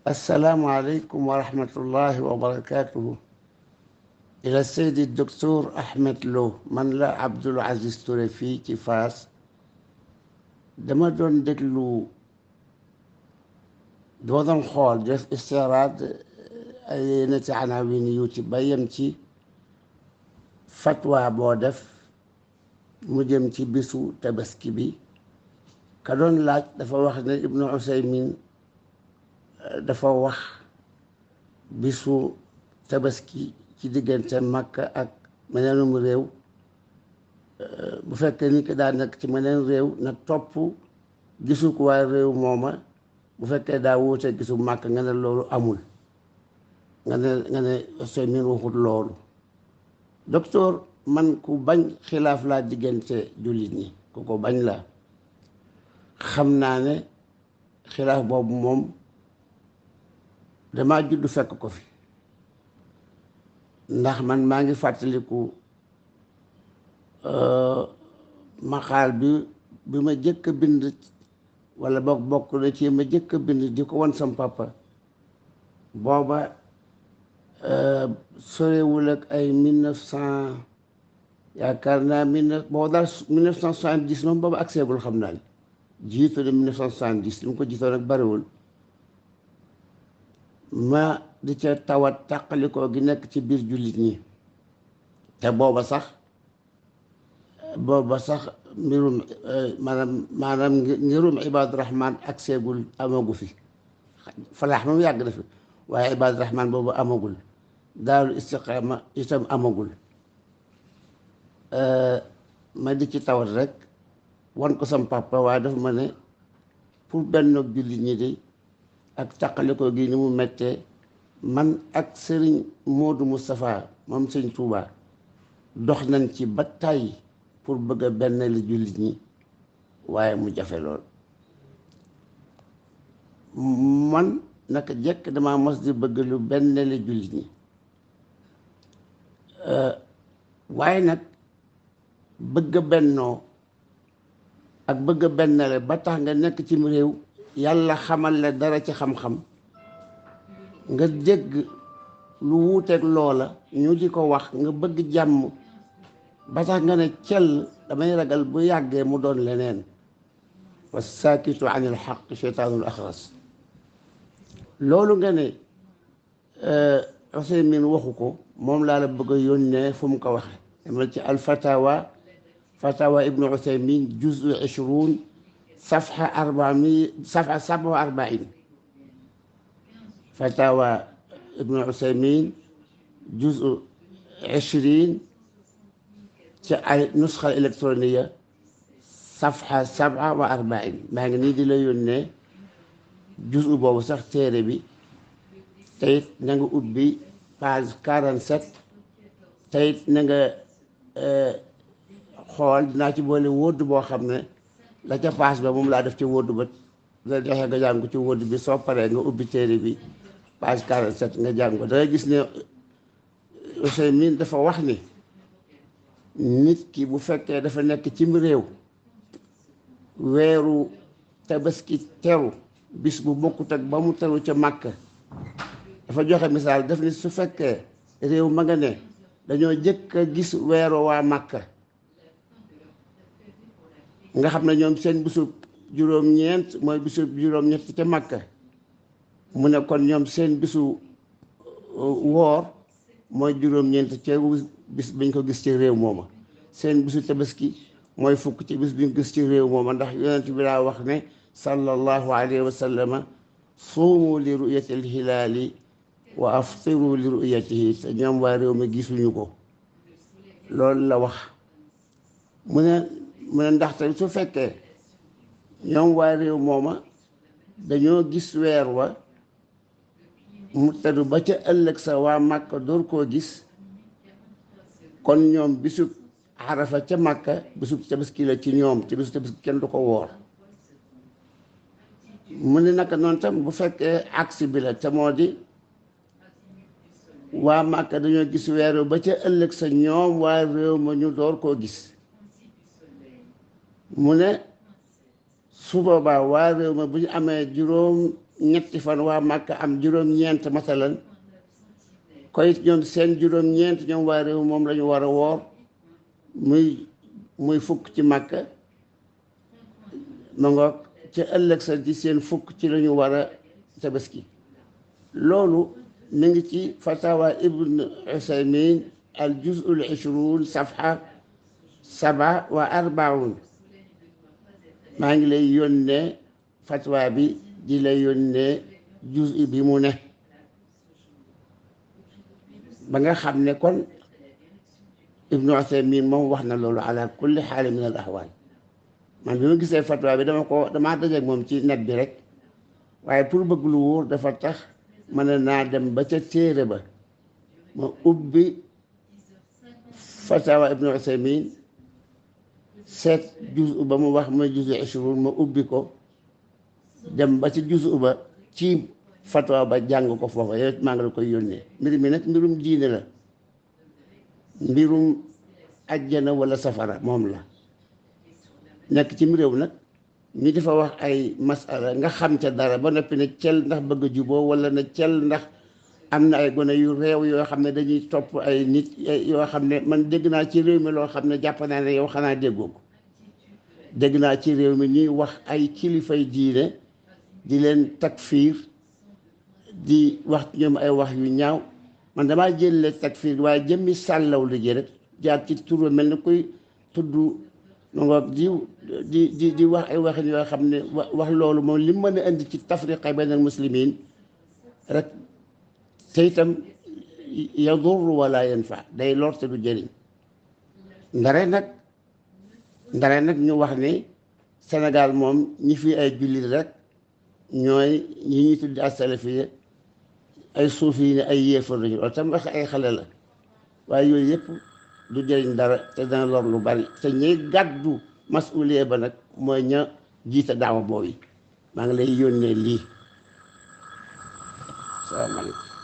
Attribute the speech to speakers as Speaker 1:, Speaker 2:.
Speaker 1: السلام عليكم ورحمة الله وبركاته. إلى السيد الدكتور أحمد لو من لا عبد العزيز توري fii ci Fass dama doon déglu dama doon xool def istiraad ay yenn ci anawin yu ci ba yem ci fatwa boo def mu jëm ci bisu tabaski bi ka doon laaj dafa wax ne Ibnu Usaymin dafa wax bisu tabaski ci diggante Makka ak meneenum réew bu fekkee ni ki daa nekk ci meneen réew nag topp gisu ko waa réew mooma bu fekkee daa wuute gisu Makka nga ne loolu amul nga ne Usaymin waxut loolu. docteur man ku bañ xilaaf laa diggante jullit ñi ku ko bañ laa xam naa ne xilaaf boobu moom damaa juddu fekk ko fi ndax man maa ngi fàttaliku maqaal bi ma jëkk a bind wala bokk na ci ma jëkk a bind di ko wan sam papa booba sorewul ak ay 1900 yaakaar naa booba daal 1970 moom booba ak seegul xam naa ni jiitu de 1970 li mu ko jiitoo nag bariwul ma di ca tawat tàqalikoo gi nekk ci biir jullit ñi te booba sax mbirum maanaam ngirum Ibaadu Rahmaan ak seegul amagu fi falaax moom yàgg na fi waaye Ibaadu Rahmaan boobu amagul Daarul Istiqaama itam amagul ma di ci tawat rek wan ko sam papa waaye dafa ma ne pour bennoog jullit ñi de ak tàqalikoo gi ni mu mettee man ak sëriñ Moodu Moustapha moom sëñ Touba dox nañ ci ba tàyyi pour bëgg a benn la jullit ñi waaye mu jafe lool. man naka jekk dama mos di bëgg lu benn la jullit ñi waaye nag bëgg a bennoo ak bëgg a bennale ba tax nga nekk ci réew yàlla xamal la dara ci xam-xam nga dégg lu wuuteeg loola ñu di ko wax nga bëgg jàmm ba tax nga ne cell damay ragal bu yàggee mu doon leneen wa saakitu anil xaq cheytaanul axras loolu nga ne Usaymin waxu ko moom laa la bëgg a yónnee fu mu ko waxe demal ci al fatawa ibnu Usaymin juzu 20 صفحة 47 فتاوى ابن عثيمين جزء 20 النسخة الإلكترونية صفحة 47 ما نيدي لا يوني جزء بوbu sax téere bi tayit na nga ubbi page 47 tayit na nga xool dinaa ci boole wóodd boo xam ne la ca paas ba moom laa def ci wóodu ba la joxee nga jàng ko ci wóodu bi soo paree nga ubbi téere bi page 47 nga jàng ko da ngay gis ne Usaymin dafa wax ni nit ki bu fekkee dafa nekk cim réew weeru tabaski teru bis bu bokkut ak ba mu teru ca Makka dafa joxe misaal daf ni su fekkee réew ma nga ne dañoo jëkk a gis weeru waa Makka nga xam ne ñoom seen bisub juróom-ñeent mooy bisub juróom-ñett ca Makka mu ne kon ñoom seen bisu woor mooy juróom-ñeent ca bis biñ ko gis ci réew mooma seen bisu tabaski mooy fukk ci bis biñ gis ci réew mooma ndax yonent bi daa wax ne sallallahu alayhi wa sallama suumu li ru'yati al-hilaali wa aftiru li ru'yatihi te ñoom waa réew mi gisuñu ko loolu la wax mu ne ndaxte su fekkee ñoom waa réew mooma dañoo gis weer wa mu teddu ba ca ëllëg sa waa Makka door koo gis kon ñoom bisub Arafa ca Makka bisub tabaski la ci ñoom ci bisub tabaski kenn du ko woor mu ne naka noonu tam bu fekkee aksi bi la te moo di waa Makka dañoo gis weer wa ba ca ëllëg sa ñoom waa réew ma ñu door koo gis mu ne su boobaa waa réew ma bu ñu amee ñetti fan waa Màkka am juróom-ñeent masalan koy ñoom seen juróom-ñeent ñoom waa réew moom la ñu war a woor muy fukk ci Màkka ma ngoog ca ëllëg sa ci seen fukk ci la ñu war a tabaski loolu mi ngi ci fatawa ibn Usaymin al juz'ul 20 safha 47 maa ngi lay yónnee fatwa bi di lay yónnee juz'i bi mu ne ba nga xam ne kon ibnu Usaymin moom wax na loolu ala kulli xaal min al ahwal man bi ma gisee fatwa bi damaa dajeeg moom ci net bi rek waaye pour bëgg lu wóor dafa tax mën naa dem ba ca téere ba ma ubbi fatawa ibnu Usaymin seet juzu ba mu wax mooy juzu 20 ma ubbi ko dem ba ci juzu ba ci fatwa ba jàng ko foofa yow maa ngi la koy yónnee mbir mi nag mbirum diine la mbirum ajjana wala safara moom la nekk ci réew nag ñi dafa wax ay masala nga xam ca dara ba noppi ne cel ndax bëgg a juboo wala ne cel ndax am na ay gone yu réew yoo xam ne dañuy topp ay nit yoo xam ne man dégg naa ci réew mi loo xam ne jàpp naa ne yow xanaa déggoo ko dégg naa ci réew mi ñuy wax ay kilifay diine di leen takfiir di wax ñoom ay wax yu ñaaw man damaa jëlle takfiir waaye jëmmi sàllaw liggéey rek jaar ci tur mel ni kuy tudd ngoog di wax ay waxin yoo xam ne wax loolu moom li mën a indi ci tafriqa bayna al muslimin rek te itam yadur wala yanfa day lor te du jëriñ ndare nag ñu wax ni Sénégal moom ñi fi ay jullit rek ñooy ñi ñuy tudd as-salafiyya ay suufi ne ay yéefar lañu loolu tam wax ay xale la waaye yooyu yëpp du jëriñ dara te dana lor lu bari te ñuy gàddu masuliya ba nag mooy ña jiite daawa boobu maa ngi lay yónnee lii salaamaaleykum